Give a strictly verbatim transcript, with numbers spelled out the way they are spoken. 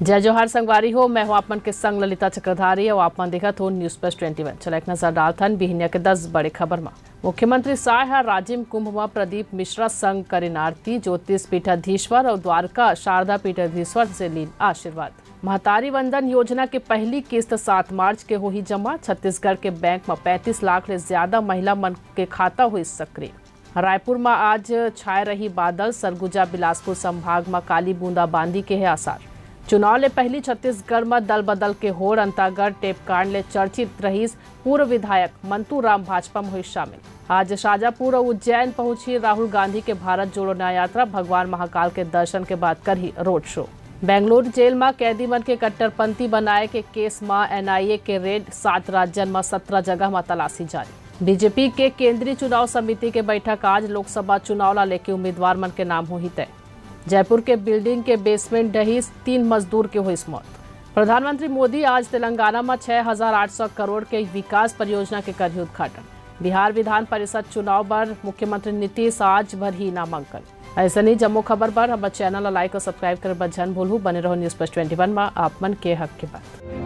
जय जोहार संगवारी हो, मैं हूं आप मन के संग ललिता चक्रधारी और आप मन देखत हो News Plus Twenty One। चला एक नजर डालथन बिहनिया के दस बड़े खबर मा। मुख्यमंत्री साय ह राजिम कुंभ म प्रदीप मिश्रा संग करिन आरती, ज्योतिष पीठाधीश्वर और द्वारका शारदा पीठाधीश्वर से लीन आशीर्वाद। महतारी वंदन योजना के पहली किस्त सात मार्च के होही जमा, छत्तीसगढ़ के बैंक म पैंतीस लाख ले ज्यादा महिला मन के खाता होइस सक्रिय। रायपुर म आज छाय रही बादल, सरगुजा बिलासपुर संभाग म काली बूंदाबांदी के हे आसार। चुनाव ले पहली छत्तीसगढ़ म दल बदल के होड़, अंतागढ़ टेपकांड ले चर्चित रहीस पूर्व विधायक मंतू राम भाजपा म होइस शामिल। आज शाजापुर अउ उज्जैन पहुंची राहुल गांधी के भारत जोड़ो न्याय यात्रा, भगवान महाकाल के दर्शन के बाद करही रोड शो। बेंगलुरु जेल म कैदी मन के कट्टरपंथी बनाए के केस म एनआईए के रेड, सात राज्यन म सत्रह जगह म तलाशी जारी। बीजेपी के केंद्रीय चुनाव समिति के बैठक आज, लोकसभा चुनाव ला लेके उम्मीदवार मन के नाम होही तय। जयपुर के बिल्डिंग के बेसमेंट ढहीस, तीन मजदूर के होइस मौत। प्रधानमंत्री मोदी आज तेलंगाना म छह हजार आठ सौ करोड़ के विकास परियोजना के करही उद्घाटन। बिहार विधान परिषद चुनाव बर मुख्यमंत्री नीतीश आज भरही नामांकन। अइसने जम्मो खबर बर हमर चैनल ला like और subscribe करे बर झन भूलहू। बने रहो News Plus Twenty One मा, आप मन के हक के बात।